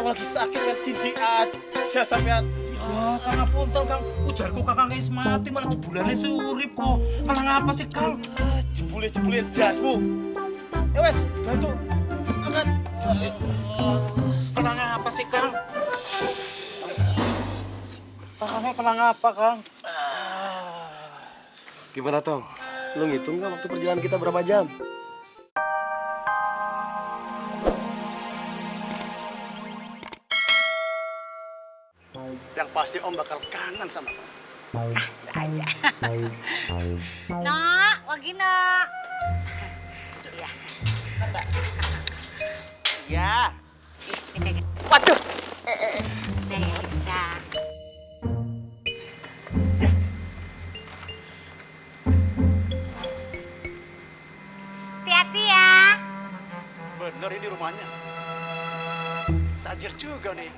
Orang lagi sakit kan Didi aja sampean. Ya, Kang apunten Kang. Ujarku Kakang wis mati malah jebulane urip kok. Kenang apa sih Kang? Jebule dasmu. Ya wes, bantu. Angkat. Kenang apa sih Kang? Kakangnya kenang apa Kang? Gimana Tong? Lu ngitung nggak waktu perjalanan kita berapa jam? Yang pasti Om bakal kangen sama kamu. Saja. Nok, wagi Nok. Ya. Mbak. Ya. Ini. Waduh. Dah. Hati-hati ya. Bener ini rumahnya. Tajir juga nih.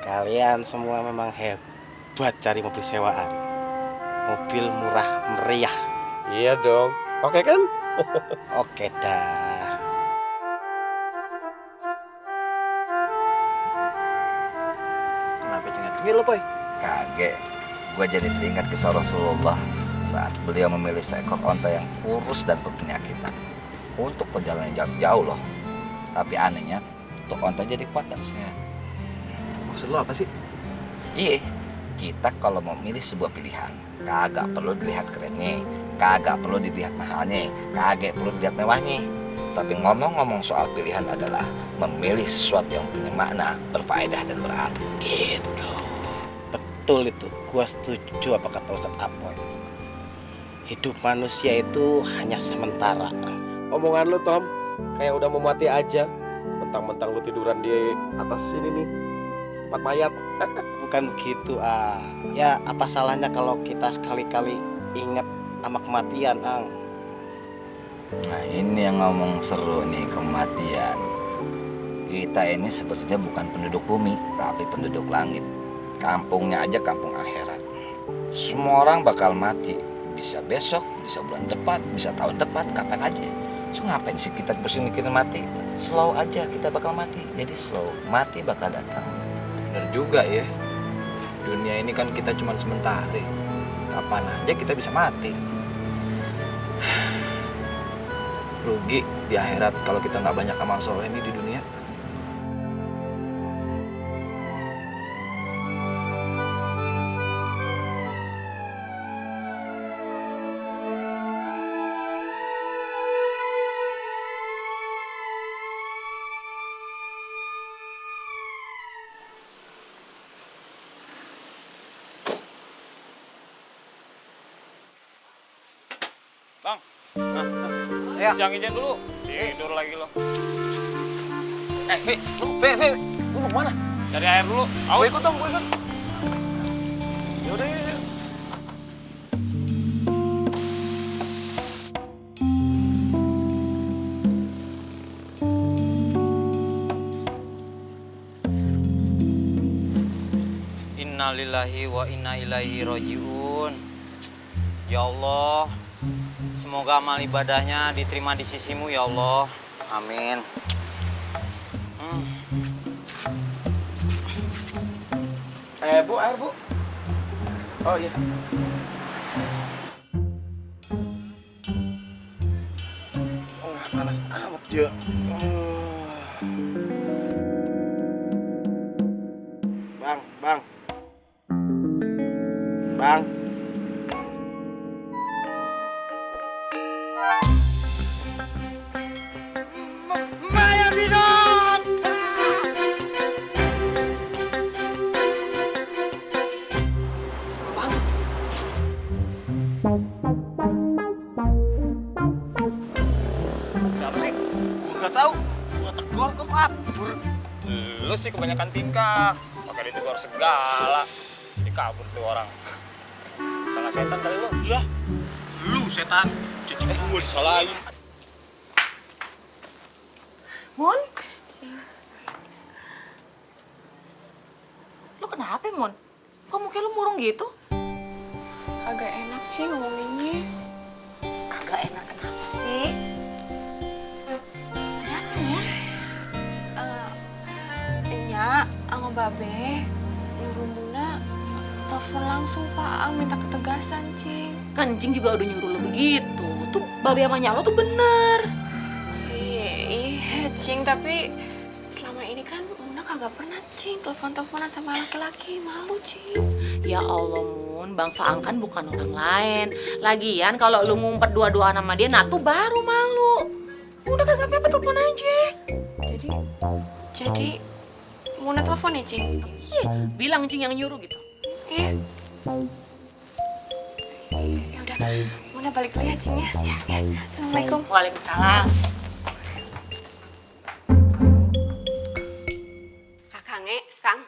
Kalian semua memang hebat cari mobil sewaan. Mobil murah meriah. Iya dong. Oke kan? Oke dah. Kenapa cengat-cengit lo, Boy? Kagak, gue jadi teringat kisah Rasulullah saat beliau memilih seekor onta yang kurus dan berpenyakitan untuk perjalanan jauh loh. Tapi anehnya, tuh onta jadi kuat dan sehat. Maksud lo apa sih? Iya, kita kalau mau milih sebuah pilihan, kagak perlu dilihat kerennya, kagak perlu dilihat mahalnya, kagak perlu dilihat mewahnya. Tapi ngomong-ngomong soal pilihan adalah memilih sesuatu yang punya makna, berfaedah dan berarti. Gitu. Betul itu. Gua setuju apa kata Ustadz Apoy. Hidup manusia itu hanya sementara. Omongan lu Tom, kayak udah mau mati aja. Mentang-mentang lu tiduran di atas sini nih, tempat mayat. Bukan begitu Ya apa salahnya kalau kita sekali-kali ingat sama kematian Ang. Nah ini yang ngomong seru nih, kematian. Kita ini sebetulnya bukan penduduk bumi, tapi penduduk langit. Kampungnya aja kampung akhirat. Semua orang bakal mati. Bisa besok, bisa bulan depan, bisa tahun depan, kapan aja. So ngapain sih kita pusing mikirin mati? Slow aja kita bakal mati. Jadi slow, mati bakal datang. Bener juga ya. Dunia ini kan kita cuma sementara. Kapan aja kita bisa mati. Rugi di akhirat kalau kita nggak banyak amal soleh ini di dunia. Bang, Ya. siang izin dulu. Tidur lagi lo. Vi, lu mau kemana? Cari air dulu. Gue Awas. ikut dong, gue ikut. Yaudah, yaudah. Innalillahi wa inna ilaihi rojiun. Ya Allah, semoga amal ibadahnya diterima di sisimu ya Allah. Amin. Bu, air bu. Oh iya. Panas amat ya. Bang. Bang. Maya hidup. Kenapa sih? Gua nggak tahu. Gua tegur kok kabur. Lu sih kebanyakan tingkah. Pakai ditegur segala. Jadi kabur tuh orang. Sangat setan kali lu. Lah, lu setan. Jadi gua disalahin. Mon? Lu kenapa, Mon? Kok muka lu murung gitu? Kagak enak sih ngomonginnya. Kagak enak kenapa sih? Kenapa ya? Nya sama Babe nyuruh Muna telepon langsung Faang minta ketegasan, Cing. Kan Cing juga udah nyuruh lu begitu. Tuh Babe sama Nya lo tuh bener. Iya, Cing, tapi selama ini kan Muna kagak pernah, Cing, telepon-teleponan sama laki-laki. Malu, Cing. Ya Allah, Mun, Bang Faang kan bukan orang lain. Lagian kalau lu ngumpet dua-duaan sama dia, nah tuh baru malu. Udah kagak apa-apa, telepon aja. Jadi Muna telepon ya, Cing? Iya, bilang Cing yang nyuruh gitu. Iya. Ya udah, Muna balik dulu ya, Cing ya. Ya. Assalamualaikum. Waalaikumsalam. Kakange, Kang.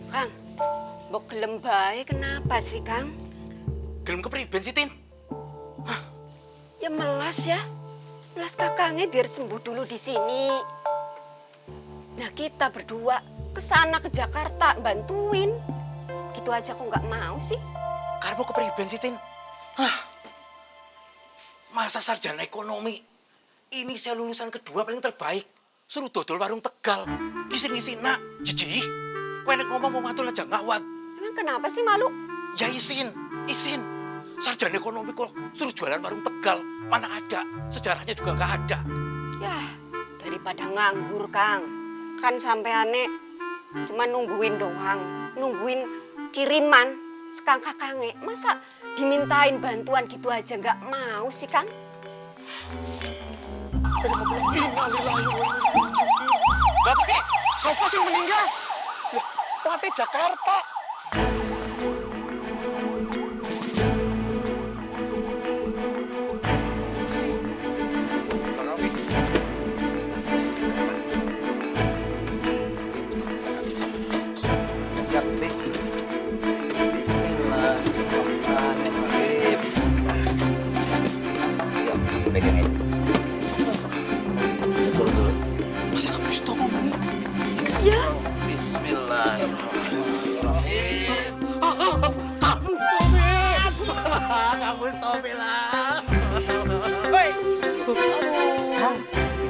Kang, mbok gelem bae kenapa sih, Kang? Gelem kepriben sih, Tin? Ya melas ya. Melas Kakange biar sembuh dulu di sini. Nah, kita berdua ke sana ke Jakarta bantuin. Gitu aja kok nggak mau sih? Karbo kepriben sih, Tin? Masa sarjana ekonomi? Ini saya lulusan kedua paling terbaik. Suruh dodol warung Tegal. Ngisi-ngisi nak, jijih. Kowe nek ngomong mau matul aja ngawat. Emang kenapa sih malu? Ya isin. Sarjana ekonomi kok suruh jualan warung Tegal. Mana ada, sejarahnya juga nggak ada. Ya, daripada nganggur, Kang. Kan sampeane cuma nungguin doang. Nungguin kiriman sekang Kakange. Masa dimintain bantuan gitu aja nggak mau sih, Kang? Bapak kek, sopo sing meninggal? Plate Jakarta. Siap, Pik. Bismillahirrahmanirrahim. Siap, pegang aja. Betul dulu. Masa kamu stop? Iya. Bismillahirrahmanirrahim. Kamu stop lah. Hei, aduh,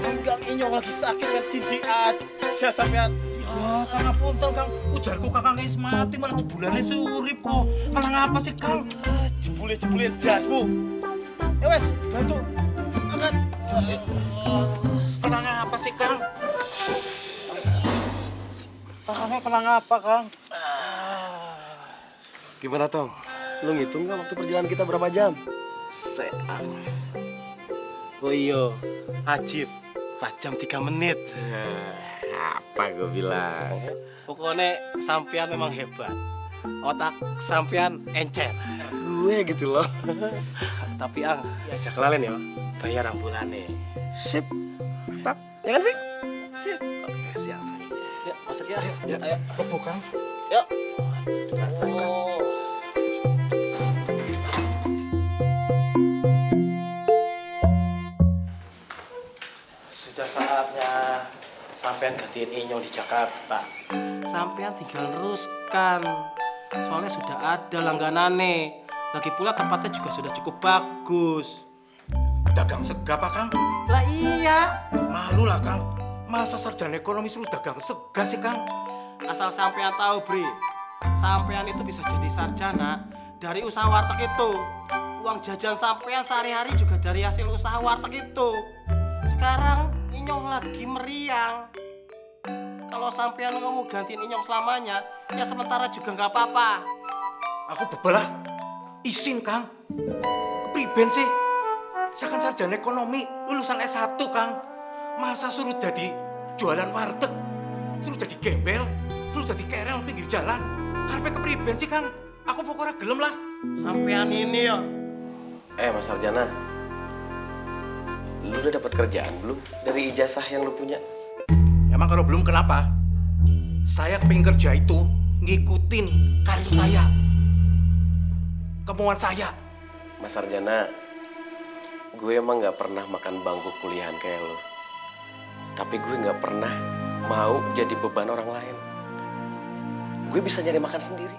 enggak inyong lagi sakit kan Didi aja sampean. Ya, karena puntel, Kang. Ujarku Kakang wis mati malah jebulannya surip kok. Kalang apa sih, Kang? Jebule dasmu. Ya wes, bantu. Angkat. Kalang apa sih, Kang? Kakaknya kenang apa, Kang? Gimana, Tong? Lu ngitung nggak waktu perjalanan kita berapa jam? Seang. Oh iya, ajib. 4 jam 3 menit. Apa gue bilang? Pokoknya sampean memang hebat. Otak sampean encer. Gue gitu loh. Tapi Ang, ya ajak kelalen ya, bayar ambulannya. Sip. Mantap. Ya kan, Fik? Sip. Oke, siap. Yuk, masuk ya. Ya, Ayo. Bobo, Kang. Yuk. Sudah saatnya sampean gantiin Inyong di Jakarta. Sampean tinggal teruskan. Soalnya sudah ada langganane. Lagi pula tempatnya juga sudah cukup bagus. Dagang sega apa, Kang? Lah iya. Malu lah, Kang. Masa sarjana ekonomi suruh dagang sega sih, Kang? Asal sampean tahu, Bri. Sampean itu bisa jadi sarjana dari usaha warteg itu. Uang jajan sampean sehari-hari juga dari hasil usaha warteg itu. Sekarang Inyong lagi meriang. Kalau sampean mau gantiin Inyong selamanya, ya sementara juga nggak apa-apa. Aku bebel lah. Isin, Kang. Kepriben sih? Saya kan sarjana ekonomi, lulusan S1, Kang. Masa suruh jadi jualan warteg? Suruh jadi gembel? Suruh jadi kerel pinggir jalan? Karena kepriben sih, Kang? Aku pokoknya gelem lah. Sampean ini ya. Mas Sarjana, lu udah dapat kerjaan belum dari ijazah yang lu punya? Emang kalau belum kenapa? Saya pengen kerja itu ngikutin karir saya, kemauan saya. Mas Sarjana, gue emang nggak pernah makan bangku kuliahan kayak lu. Tapi gue nggak pernah mau jadi beban orang lain. Gue bisa nyari makan sendiri.